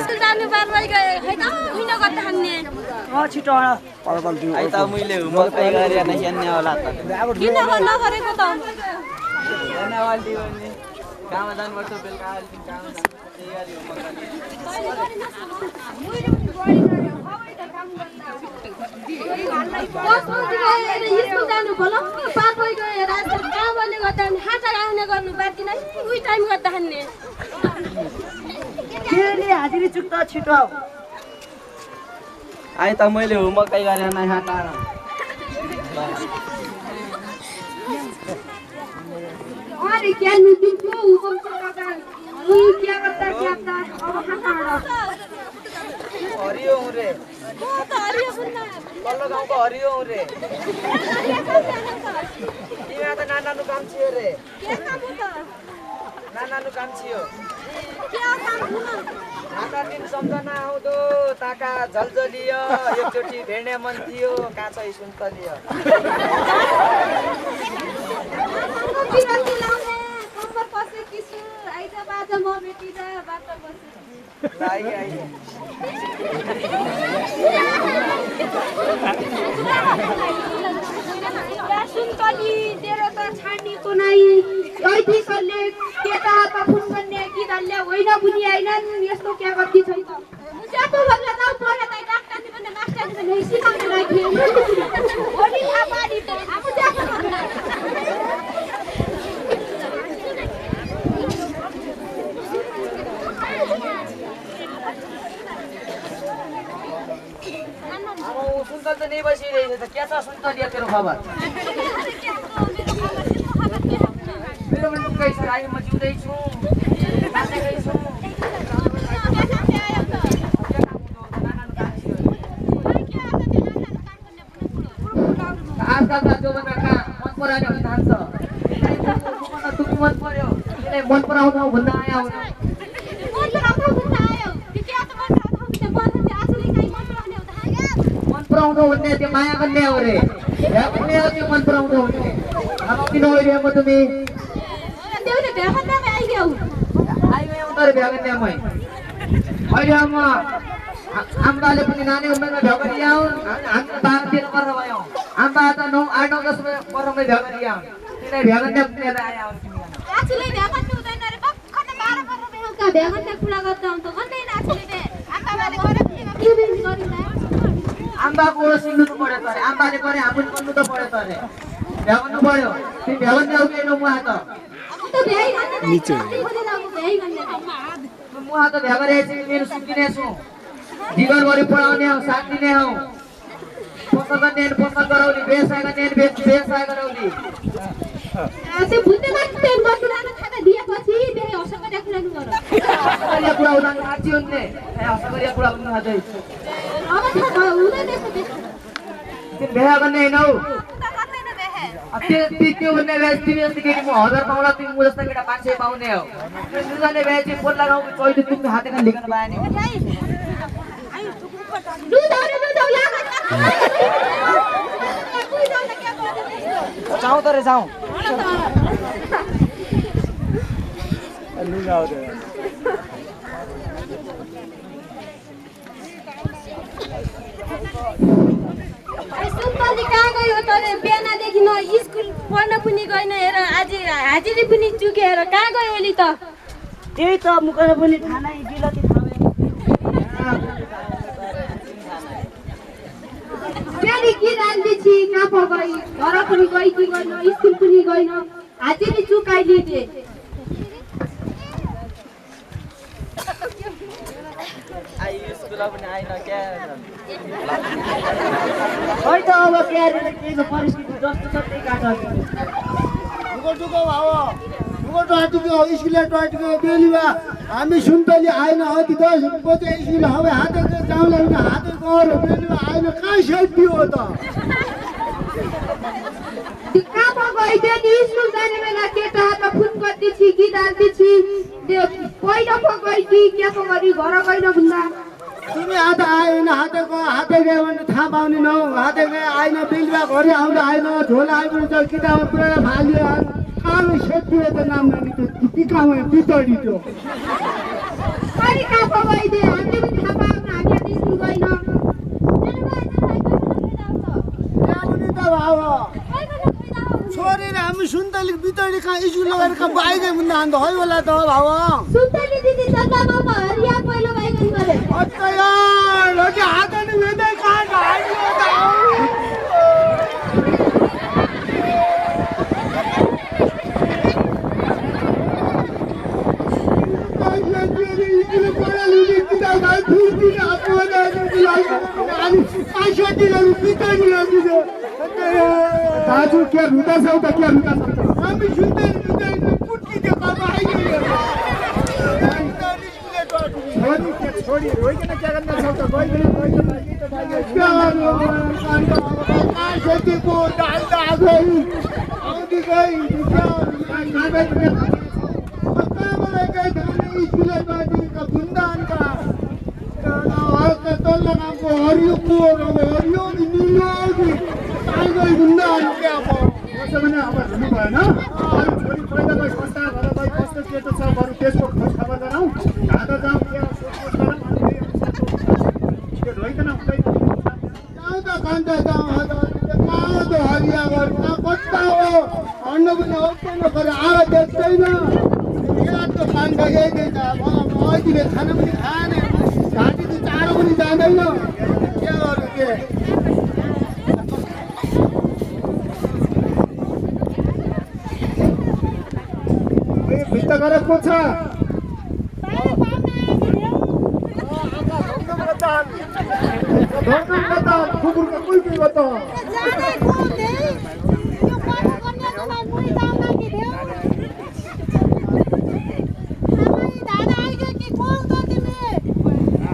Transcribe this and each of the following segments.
school जानु बारबार गए हैन हुन गर्दा खान्ने छिटो परबल दिउ आई त मैले होमवर्क कही गरेर नै हेर्ने होला त किन नगरेको त हेर्ने वाली भने काम जानु पर्छ बेलुका आइदिन काम त्यही गरी स्कुल जानु भल पार्दै गएर कामले गर्दा हाता आउने गर्नु बाँकी नै उही टाइम गर्दा खान्ने केले हाजिरी चुक्ता छिटो आई त मैले होमवर्क कही गरेर नै हाता अरे क्या नुतिको हुकुम चलाउँदा उही क्या गर्दा अब हाता हरियो रे म त हरियो बुन्ना कल्लो गाउँको हरियो रे तिमीलाई त नानानु काम थियो रे के काम हो त नानानु काम थियो के काम हुन हाम्रा दिन सम्झना आउँदो ताका झलझलियो एकचोटि भेड्ने मन थियो काँचै सुन्तलियो बिराती लाउने कम्बर पसे किसु आइज बाजा म बेटिदा बाटा बसे आई सुन्तली तेरो त छाड्नीको नै ऐठीसले केटा त फुन गर्ने किदाले होइन बुनी आइनन् यस्तो क्या गर्दै छ त ज्याको भगला नाउ पढे त डाक्टरले पनि मास्टरले पनि सिकाउन लाग्यो ओली थापाडी त आफू ज्याको भगला सुन्तल त नै बसिरहेछ त के छ सुन्तलिया तेरो खबर मेरो पनि दुःखै छ अहिले म जिउँदैछु बाँचेकै छु आजकलका जोभन्दा कहाँ मन पराउने हुन थाल्छ दुःख मन पर्यो त्यसलाई मन पराउँछौ भन्दा आयो पराउँदो भन्ने त्यो माया गर्ने हो रे भन्ने हो त्यो मन पराउँदो भन्ने अब किन ओइरहेको तिमी देउले भ्यागन्दामै आइग्यौ आइगयौ तर भ्यागन्दामै अहिले म आम्बाले पनि नानी उमेरमा भ्यागरियाउ हामी 12-13 वर्ष भयो आम्बा त 9-8 वर्षमै पर्मै भ्यागरिया तिनै भ्यागन्दा लिएर आया हो तिमी आछिले भ्यागन्नु हुँदैन रे पक्क त 12 वर्ष भ्याउका भ्यागन्दा कुरा गर्दा हुन्छ भन्दैन आछिले बे आम्बाले गरेको के गरिँदा आम्बाको सिक्नु त पर्यो तरे आम्बाले गरे आफूले गर्नु त पर्यो तरे भ्याउनु पर्यो तिमी भ्याउनु आउँदैन मुहा त त भ्याइ नीचे भ्याइ गर्ने मुहा त भ्यागरेछि मेरो सुकिने छु जीवनभरि पढाउने हौ साथ दिने हौ पसल गर्ने पसल गराउने व्यवसाय गर्ने व्यवसाय गराउने त्यो भुत्ते मात्र बसुरान खाना दिएपछि फेरि हसगरिया खुलाउनु गर्नु हसगरिया कुरा उदान आछि उनले हसगरिया कुरा उदान आजै अब त हुँदैन त्यसो तिमी भ्या गर्ने हैनौ त्यो भन्ने भ्या तिमी जस्तो केटी म 1000 पाउँला तिमी म जस्तो केटा 500 पाउने हो तिमी जाने भ्या चाहिँ पोल्ला गाउँको चोइले तिमी हातेका लेख्न पाए नि जाऊ त रे जाऊ सुन्तली कहाँ गयो त बिहानदेखि न स्कुल पढ्न पनि गएन हेर आज हाजिरी पनि चुकेर कहाँ गयो ओली त त्यही त मुखर पनि खाना बिलती खावे फेरि के रान्दैछि कहाँ पो गई घर पनि गई कि गएन स्कुल पनि गएन हाजिरी चुकाइदिए आई स्कुल पनि आइन क्या खै त अब क्यारेर केको परिस्थिति जस्तो छ त्यही काट दुगो भाव दुगो टोटको स्कुल टोटको बेलीमा हामी सुन्तली आएन अति 10 बजे स्कुल हवे हाते जाउँला हाते गएर बेलीमा आएन कहाँ सेफ्टी हो त कहाँ पो गई त्यो स्कुल जाने बेला केटा त फुन गर्दैछि गीत हाल्दैछि त्यो पहिलो पो गई कि के पो गरी घर गइन भन्दा तिमी हात आएन हाते गयो भने थाहा पाउने न हाते गयो आएन बेलीमा घरि आउँदा आएन झोला आइपुग्छ किताब पुरा फाल्यो कहाँ सेफ्टी हो त त नाम नानी त्यो टिकामा बितडी त्यो अनि कहाँ पगाइदे हामीले पनि थाहा पाएन हामी त स्कुल गएन छोरी हामी सुन्तली बितडी कहाँ स्कुल लगेर कहाँ बाइक मुन्दा अन्त है होला त भाव सुन्तली दिदी जग्गामा म हरिया पहिलो बाइक गरे अच्छा यार लगे हात नि वेदै कहाँ गाइयो त दाजु क्या रुँदा छौ त क्या रुँदा छौ त हामी सुन्दै पुट्की त्यो बाबा आइयो छोडी रोइकन क्या गर्न छौ त गइकन को डाल गई आउँदै गई हरियो हरियो भने अब हुनु भएन छोरी पहिला गई संस्था घर गई कस्तो केटो छ बरु त्यसको खोज खबर गरौँ घाटा जाउँ के सोधखोज गरौँ त्यो रोइकन हुँदैन हरिया कता हो हड्न पनि औदैन गरे आएर देख्दैन रातको काण्ड यही अहिले खाना पनि खाएन घाँटी त चारो पनि जाँदैन के गर्नु के भित्ता गरेर को छ कुकुरको कोही कोही बता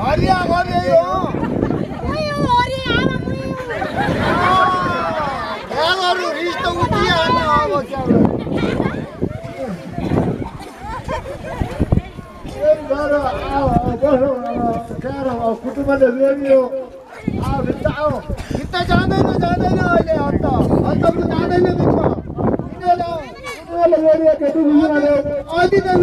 हरिया हरिया हो रिस त उठिहाल्ने अब कुटुम्बले ल्याइयो भित्ता आऊ भित्ता जाँदैन अहिले अन्त पनि जाँदैन भित्र ल्याइयो केटु अहिले त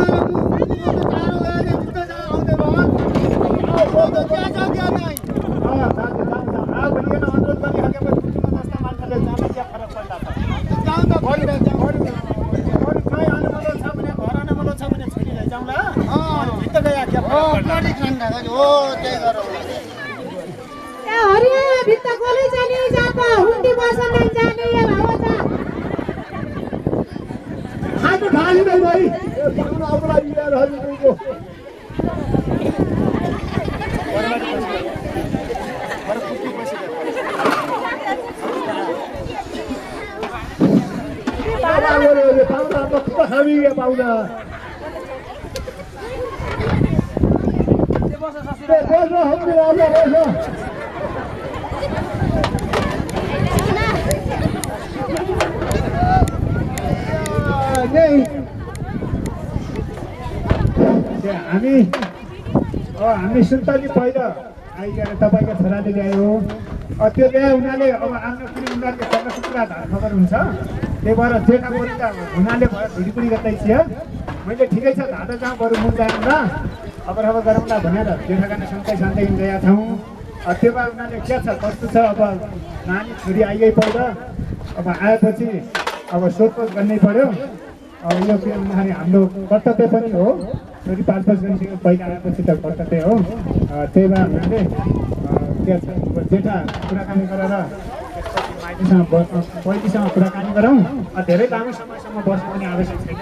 हरिया भित्ता कोले जाने जापा हुन्डी बसन जाने या भावता हात खाली नै भाइ पाउन आउला यार हरिको पाउना त खाबी पाउना बस्नु हम्दी राजा बस्नु हामी सुन्तली पहिला आइगएर तपाईँको छोराले ल्यायो त्यो ल्यायो उनीहरूले अब आफ्नो पनि उनीहरूले कुरा खबर हुन्छ त्यही भएर जेठा बोली त हुनाले भयो भिडिपुरी गर्दै थियो मैले ठिकै छ धाँदा जहाँ बरु मुन जानु ल अब गरौँला भनेर जेठाकाले सँगै सँगै गएका छौँ त्यो भएर उनीहरूले के छ कस्तो छ अब नानी छोरी आइगई पहिल अब आएपछि अब सोधखोज गर्नै पर्यो अब यो के भन्दाखेरि हाम्रो कर्तव्य पनि हो छोरी पालपोस गरिसकेको पहिला आएपछि त कर्तव्य हो त्यही भएर हामीले के छ जेठा कुराकानी गरेर पहिलेसँग कुराकानी गरौँ धेरै लामो समयसम्म बस्नु पनि आवश्यक छैन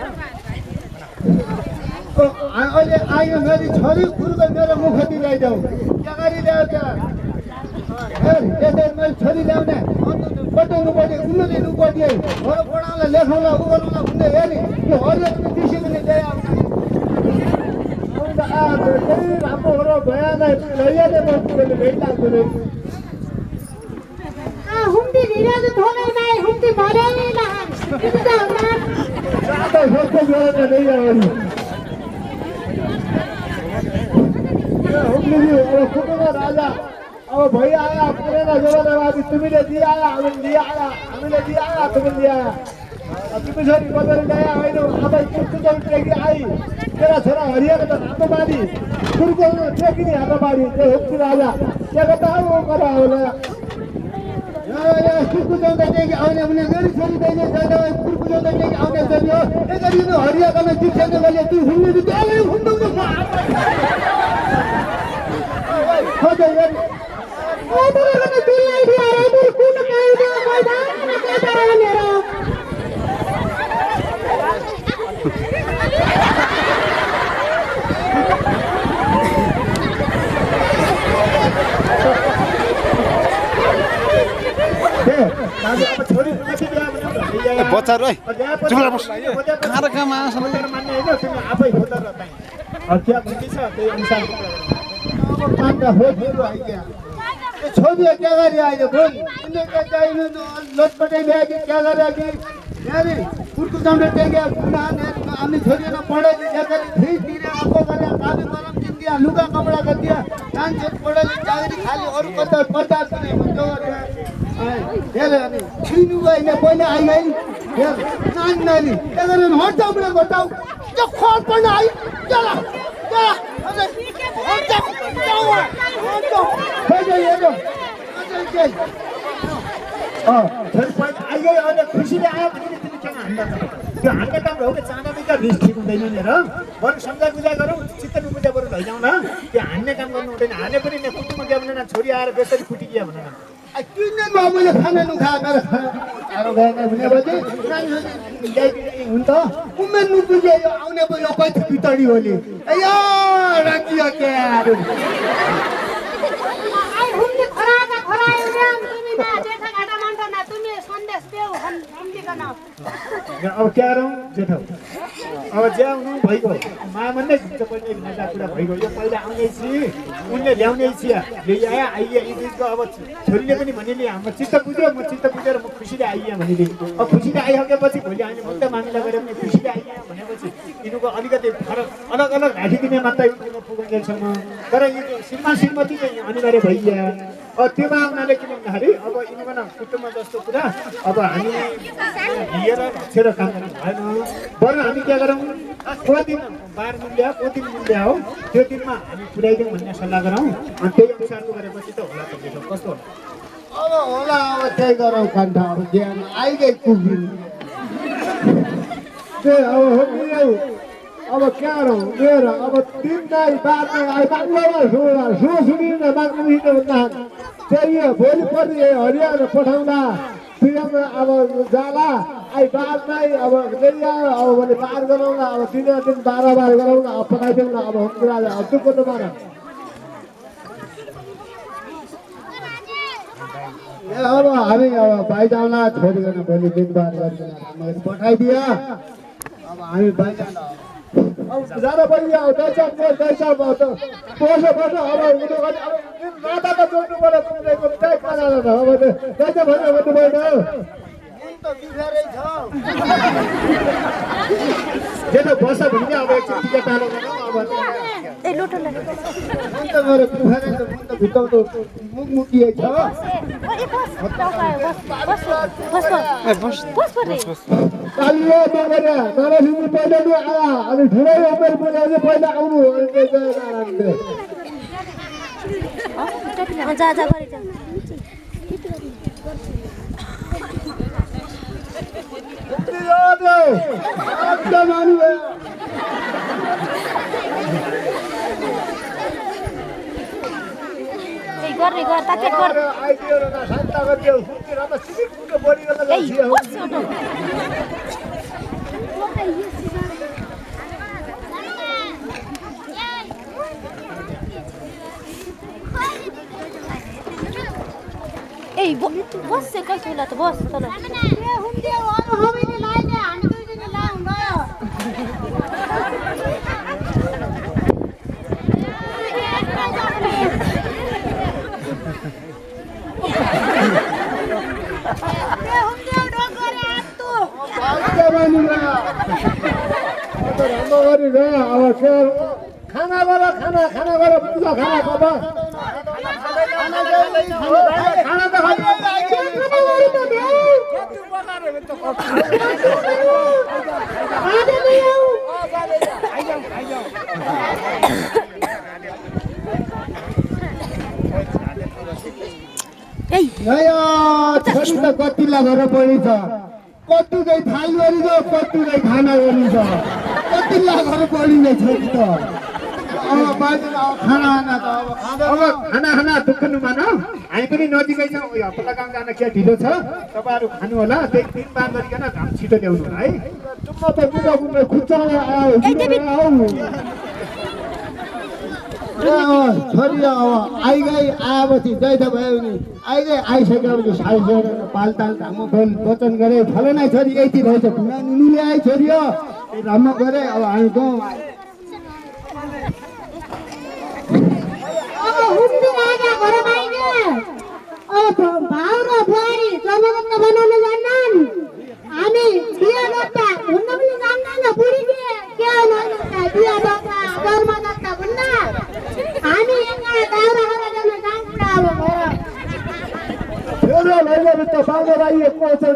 अहिले आयो मेरो छोरी कुर्को मेरो मुखती ल्याइदेऊ क्या गरी ल्याऊ मैले छोरी ल्याउने बताउनु पर्यो उनीहरूले लिनुपर्ने घर पढाउला लेखाउला उ गर्नुला भन्दै हेर्ने यो हरियो पनि दिसी पनि ल्याए राम्रो हो र भएन लैहाले भेट लाग्दैन हुन्डी धिराज थोरै नाइ हुन्डी भरै लहान किता होला जाता सोच्दै गरेर नै आउनु हुन्डी अब कुटुको राजा अब भइ आया पुरेन जोरदार तिमीले दिए आया हामीले दिए आया हामीले दिए आया तिमीले दिए आया तिमीसरी बजार ल्याए होइन आफै कुर्कुचाउन टेकी आई तेरा छोरा हरियाको त हातो बारी कुर्कुचाउन टेकी नि हातो बारी त्यो हुक्छु राजा त्यहाँको त अब करा होला कुर्कुचाउँदा टेकी आउने भने मेरो छोरी दैले जाँदा कुर्कुचाउँदा टेकी आउने छोरी हो यसरी यो हरियाकोमा चिक्छेन गले तु हुन्ने तु त्यसले हुन्नु खोजे यार ओ बरगने दिल्लाई दिया रे कुन काइदा मैदान केटा मेरो बच्चा रे चुपला बस कहाँ र कहाँ आछ मान्ने हैन तिमी आफै खोजेर चाहिँ क्या बुझिछ त्यही अनुसार अब कामका होठहरु आइग्या ए छोरी क्या गरे आइले बोल तिमीले के चाहिनु लोटपटै ल्याए क्या गरे कि यानी कुर्कु जाउँदै टेग्या गुना हामी छोरीले पढे लेखेर फीस दिने आको गरे काम गरम दिन्दिया लुगा कपडा गर्दिया मान्छे पढे चाकरी खाली अरु कता 50 दिने भन्दै गरे हेले अनि छिनु गइले पहिले आइगइ हेर नान नानी एगरे हटाउ बडा हटाउ त्यो खोल पनि आइ चला चला हटाउ हटाउ पहिले हेरो अझै छोरी पहिले आइगइ अनि खुसीले आयो भने तिमी किन हान्दा त्यो हान्ने काम हो कि चाँदा बिका रिस ठिक हुँदैन नि र बरु सम्झा बुझा गरौँ चित्त बुझा बरु लैजाउँ न त्यो हान्ने काम गर्नु हुँदैन हाने पनि न कुटुमा गयो भने छोरी आएर बेसरी फुटिकिया भने न किन मैले खाना नुखा मेरो आरो गएन भने बजे हुन्छ उमेर नुपुजे यो आउने यो कति पितडी होली अयो राखियो के आरो आई हुम्ने खराका खरायो रे तिमी ना जेठा घाटा मान्छ ना तिमी सन्देश देऊ सम्झिकन अब क्या गरौँ जेठा अब ज्याउनु भइगयो मामा नै दिन्छ पनि नजा कुरा भइगयो यो पहिला आउने छि उनले ल्याउने छि ल्याए आइए इजको अब छोरीले पनि भनिले हाम्रो चित्त बुझ्यो म चित्त बुझेर म खुसीले आइए भनिले अब खुसीले आइसकेपछि भोलि आउने मुक्त मामिला गरे पनि खुसीले आइए भनेपछि यिनीको अलिकति फरक अलग अलग राखी दिने मात्रै पुगेसम्म तर यो श्रीमती चाहिँ अनिवार्य भइया त्यो उनीहरूले के भन्दाखेरि अब यिनीको न कुटुम्ब जस्तो कुरा अब हामी लिएर बसेर काम गर्नु भएन बरु हामी के गरौँ को दिन बार मूल्य को दिन मूल्य हो त्यो दिनमा हामी पुर्याइदिउँ भन्ने सल्लाह गरौँ अनि त्यही अनुसारको गरेपछि त होला त कस्तो होला अब होला अब त्यही गरौँ कन्ठा अब ज्ञान आइगइ पुग्दिन अब क्या गरौँ मेरो अब 3 दाइ बार आई बाङ्गलामा सुनिन बाङ्गलामा भन्दा त्यही भोलि पर्ने हरियाणा पठाउँदा पिरामा अब जाला आई बार नै अब ल्याइया अब भने पार गरौँ न अब 3 दिन 12 बार गरौँ न अब पठाइदिउँ न अब हुँदैन अब त्यो गर्नु मार अब हामी अब बाइजाउला छोडी गर्न भोलि दिन बार गरिदिन मैले पठाइदियो अब हामी बाइजाउला अब जाँदा पनि अब दैसा अब नाताको जोड्नु पर्यो तिमीको त्यही कारण अब दैसा भन्नु भएन जेठो बस भने अब एकछिन टिका टालो गरौँ अब ए लोटो ल अन्त गरे पुखारे त मुन्त भित्राउँदो मुखमुखी छ बस कालियो मगरे नरसिंह पहिला नि आया अनि ठुलै उमेर पुगेपछि पहिला आउनु जा जा गरे जा गर्रे गर ताकेट गर आइदियो र शान्ता गरियो सुकेर त सिक्को बडी गर्न जान्छु ए बस से कैसे होला त बस तल ए हुन्दियो अरु हामीले लाइले हामी दुई दिन लाउँ गयो खाना गर पूजा खाना बाबा खाना त खाइ छोरी त कतिला घर पढी छ कतिकै थाल गरी छ कतिकै खाना गरी छ कतिला घर पढिने छोरी त अब बाजे खाना त अब खाना दुःख नमान हामी पनि नजिकै छौँ हप्पला गाउँ जान के ढिलो छ तपाईँहरू खानु होला त्यही दिन बार गरिकन घाम छिटो ल्याउनु है म त बुढा खुच्चा छोरी अब आइगई आएपछि जय त भयो नि आइगई आइसकेपछि साइसकेर पालताल धर्म वचन गरे फलनै छोरी यति रहेछ खुला नुनुले आइ छोरी हो धर्म गरे अब हामी गाउँ भाउ र बुहारी जन्मगत बनाउन जान्दैनन् हामी बिहा गर्दा हुन्न पनि जान्दैन बुढीले के गर्नुहुन्छ बिहा गर्दा जन्मगत भन्न हामी यहाँ दाउरा गरेर जान जान्छ अब एउटा लैजाले त बाबा राई कोचो